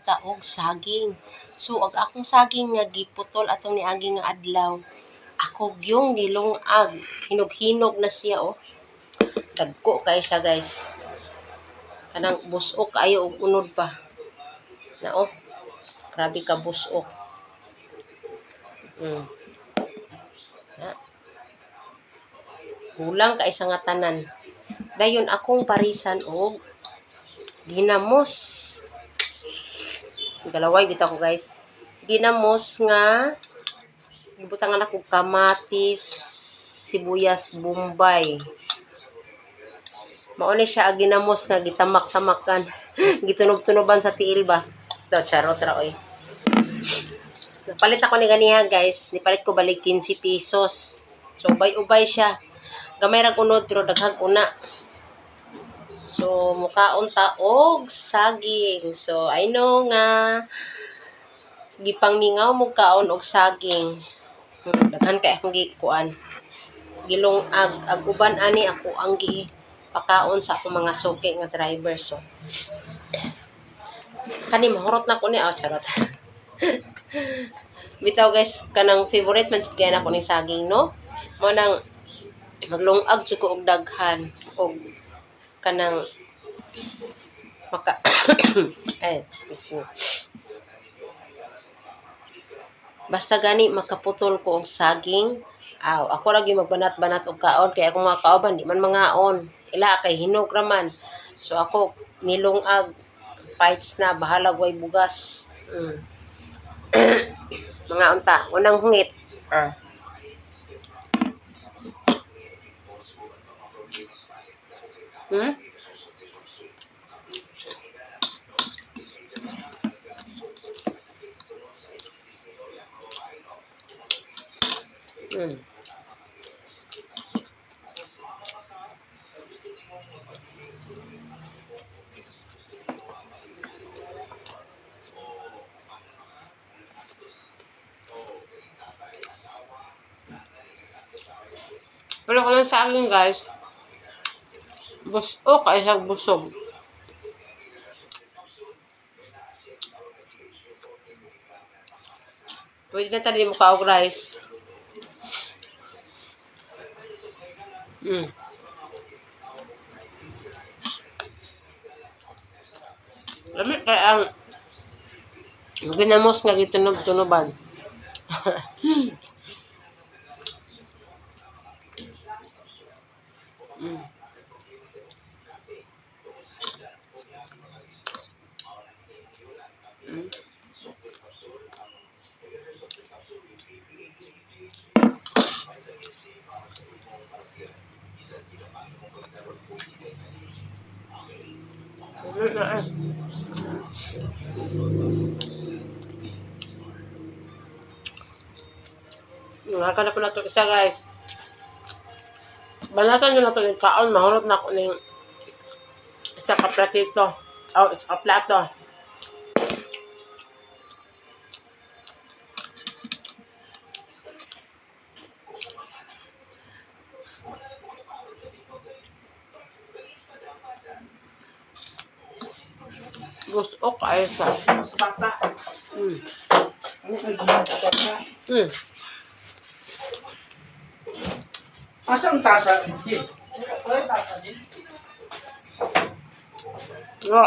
ta og saging. So ag akong saging nga giputol atong niagi nga adlaw. Ako gyung gilungag, hinog-hinog na siya oh. Dagko kay siya, guys. Kanang busok kaayo og unod pa. Na oh. Grabe ka busok. Na. Kulang ka isa nga tanan. Dayon akong parisan og ginamos. Galaway bitaw ko, guys. Ginamos nga gibutangan ako kamatis, sibuyas, bombay. Mao ni siya ang ginamos nga gitamak-tamakan. Gitunob-tunoban sa tiil ba. Daw charot ra oy. Napalit ako ni ganiha, guys. Nipalit ko balik 15 pesos. So ubay-ubay siya. Gamay ra unod pero daghang una. So mukaon ta og saging. So I know nga gipangmingaw mo kaon og saging. Daghan kay akong gikuan. Gilungag ag uban ani ako ang gi pakaon sa akong mga suki nga driver. So kani mahurot na ko ni, oh, charot. Bitaw guys, kanang favorite man jud kay nako ning saging, no. Mo nang maglungag jud ko og daghan og kanang maka ay, excuse me. Basta gani makaputol ko og saging, aw, ako lagi magbanat-banat og kaon kay akong mga kauban di man mangaon. Ila kay hinog ra man. So ako nilungag fights na bahalag way bugas. Mga unta, unang hungit. Ah. Pero kung lang sa akin, guys, busok ay siyang busog. Pwede na tayo mukha og rice. Lami kay ang ginamos nga gitunob-tunoban. Na eh. Nga na po na ito isa, guys. Banatan nyo na ito ng kaon. Mahurot na ako ng isa ka platito. Oh, isa ka plato. Gusto kayo sa. Sa bata. Ano kay ginagawa? Asa ang tasa? Jin? Nga.